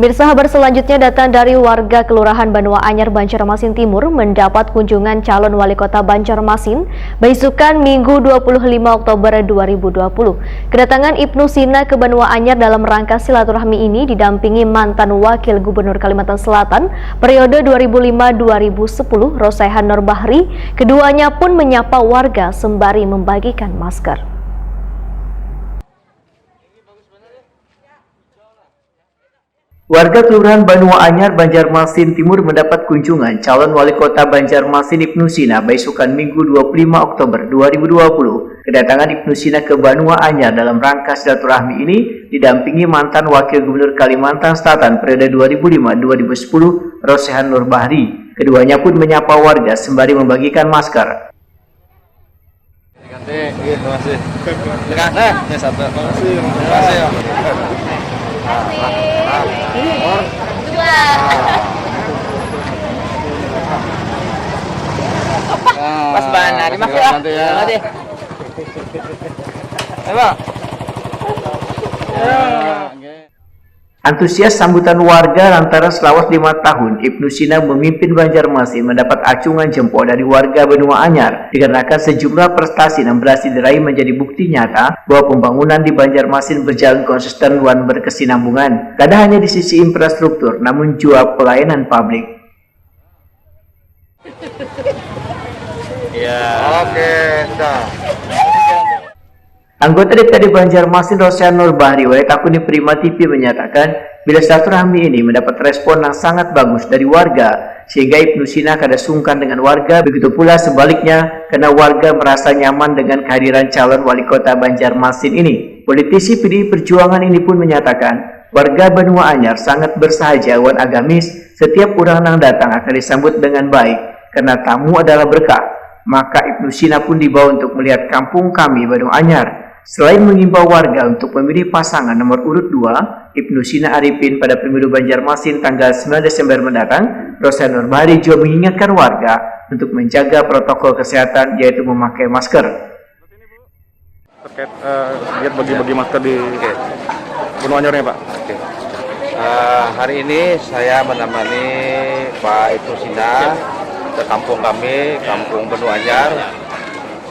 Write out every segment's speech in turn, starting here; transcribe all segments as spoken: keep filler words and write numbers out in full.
Mirsa, habar selanjutnya datang dari warga Kelurahan Banua Anyar, Banjarmasin Timur, mendapat kunjungan calon wali kota Banjarmasin, baisukan Minggu dua puluh lima Oktober dua ribu dua puluh. Kedatangan Ibnu Sina ke Banua Anyar dalam rangka silaturahmi ini didampingi mantan Wakil Gubernur Kalimantan Selatan periode dua ribu lima dua ribu sepuluh, Rosaihan Nur Bahri. Keduanya pun menyapa warga sembari membagikan masker. Warga Kelurahan Banua Anyar, Banjarmasin Timur mendapat kunjungan calon wali kota Banjarmasin Ibnu Sina baisukan Minggu dua puluh lima Oktober dua ribu dua puluh. Kedatangan Ibnu Sina ke Banua Anyar dalam rangka silaturahmi ini didampingi mantan Wakil Gubernur Kalimantan Selatan periode dua ribu lima dua ribu sepuluh, Rosaihan Nur Bahri. Keduanya pun menyapa warga sembari membagikan masker. Ganti, iya, terima kasih. Nah, ini satu. Terima kasih, Om. Terima kasih, Om. Dua. Pas banget, terima kasih, Om. Nanti ya. Terima kasih. Ayo, Bang. Ya, oke. Antusias sambutan warga lantaran selawas lima tahun Ibnu Sina memimpin Banjarmasin mendapat acungan jempol dari warga Banua Anyar dikarenakan sejumlah prestasi yang berhasil diraih menjadi bukti nyata bahwa pembangunan di Banjarmasin berjalan konsisten dan berkesinambungan. Kada hanya di sisi infrastruktur, namun jua pelayanan publik. Ya. Oke, sudah. Anggota D P R D Banjarmasin, Rosian Nur Bahri, oleh Takuni Prima T V menyatakan, bila silaturahmi ini mendapat respon yang sangat bagus dari warga, sehingga Ibnu Sina kada sungkan dengan warga, begitu pula sebaliknya, karena warga merasa nyaman dengan kehadiran calon wali kota Banjarmasin ini. Politisi P D I Perjuangan ini pun menyatakan, warga Banua Anyar sangat bersahaja wan agamis, setiap urang nang datang akan disambut dengan baik, karena tamu adalah berkah. Maka Ibnu Sina pun dibawa untuk melihat kampung kami, Banua Anyar. Selain mengimbau warga untuk memilih pasangan nomor urut dua, Ibnu Sina Arifin, pada pemilu Banjarmasin tanggal sembilan Desember mendatang, Rosian Nur Bahri juga mengingatkan warga untuk menjaga protokol kesehatan, yaitu memakai masker. Terkait uh, giat bagi-bagi masker di Gunung Anyar nih, Pak. Oke. Uh, hari ini saya menemani Pak Ibnu Sina ke kampung kami, Kampung Benua Anyar,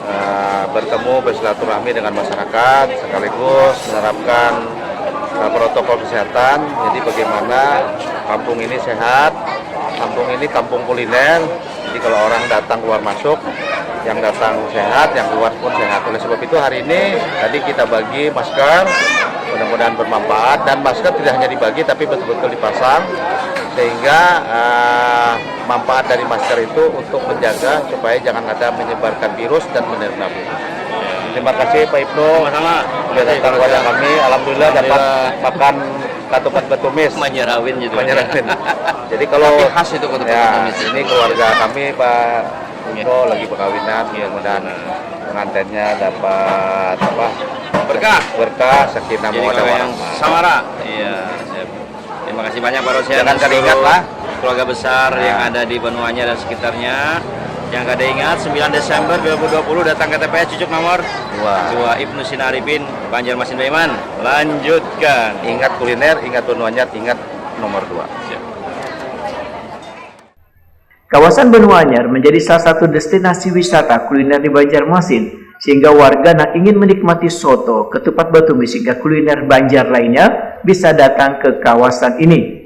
uh, bertemu, bersilaturahmi dengan masyarakat sekaligus menerapkan uh, protokol kesehatan. Jadi bagaimana kampung ini sehat, kampung ini kampung kuliner. Jadi kalau orang datang keluar masuk, yang datang sehat, yang keluar pun sehat. Oleh sebab itu hari ini tadi kita bagi masker, mudah-mudahan bermanfaat, dan masker tidak hanya dibagi tapi betul-betul dipasang sehingga uh, manfaat dari masker itu untuk menjaga supaya jangan ada menyebarkan virus dan menerima virus. Terima kasih Pak Ibnu. Sama-sama. Sudah datang kepada kami. Alhamdulillah, Alhamdulillah dapat makan katupat batumis. Banjar Awin gitu. Banjar Awin. Jadi kalau Tapi khas itu katupat ya, batumis. Ini keluarga kami Pak Iko ya. Lagi perkawinan, ya, mudah-mudahan pengantinnya dapat apa? Berkah. Berkah, sakinah mawaddah warahmah. Samara. Iya. Terima kasih banyak Pak Rosian. Jangan teringat lah. Keluarga besar nah. Yang ada di Banuanya dan sekitarnya. Yang kada ingat, sembilan Desember dua ribu dua puluh datang ke T P S cucuk nomor dua. Dua Ibnu Sinaripin, Banjarmasin Baiman. Lanjutkan. Ingat kuliner, ingat Banuanya, ingat nomor dua. Siap. Kawasan Banua Anyar menjadi salah satu destinasi wisata kuliner di Banjarmasin, sehingga warga yang ingin menikmati soto, ketupat batumis hingga kuliner Banjar lainnya bisa datang ke kawasan ini.